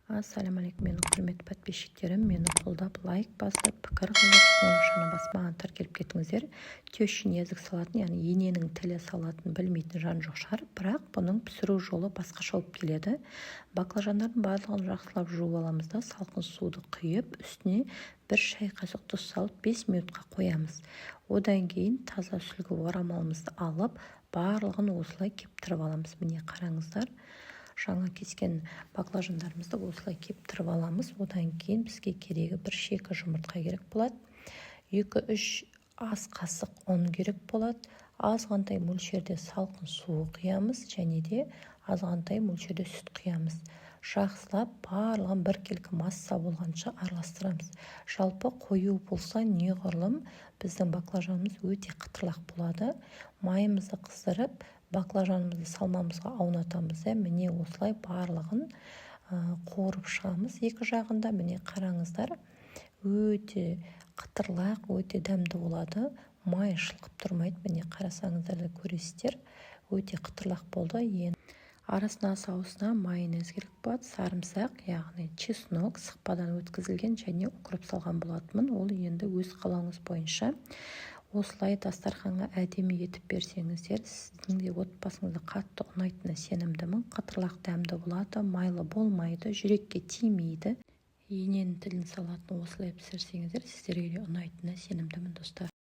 Ассалаумағалейкум, менің құрметті подписчиктерім! Мені қолдап, лайк басып, пікір қалдырып, қоңырашаны басып, маған тіркеліп кетіңіздер. Тещин язык салатын, яғни ененің тілі салатын білмейтін жан жоқ шығар, бірақ бұның пісіру жолы басқаша болып келеді. Баклажандардың барлығын жақсылап жуып аламыз да, салқын суды құйып, үстіне 1 шай қасық тұз салып, 5 минутқа қоямыз. Одан кейін таза сүлгі орамалымызды алып, барлығын осылай кептіріп аламыз. Міне, қараңыздар, жаңа кескен баклажандарымызды осылай кептіріп аламыз. Одан кейін бізге керегі бір шекі жұмыртқа керек болады, 2-3 ас қасық ұн керек болады, азғантай мөлшерде салқын су құямыз және де азғантай мөлшерде сүт құямыз. Жақсылап барлығын біркелкі масса болғанша араластырамыз. Жалпы қою болса, неғұрлым біздің баклажанымыз өте қытырлақ болады. Майымызды қыздырып, баклажанымызды салмамызға аунатамыз да, міне, осылай барлығын қуырып шығамыз екі жағында. Міне, қараңыздар, өте қытырлақ, өте дәмді болады, май шылқып тұрмайды. Міне, қарасаңыздар да көресіздер, өте қытырлақ болды. Енді арасына, соусына майонез керек болады, сарымсақ, яғни чеснок, сықпадан өткізілген және укроп салған болатынмын. Ол енді өз қалауыңыз бойынша. Осылай дастарханға әдемі етіп берсеңіздер, сіздің де отбасыңызға қатты ұнайтынына сенімдімін. Қытырлақ дәмді болады, майлы болмайды, жүрекке тимейді. Ененің тілін салатын осылай пісірсеңіздер, сіздерге де ұнайтынына сенімдімін, достар.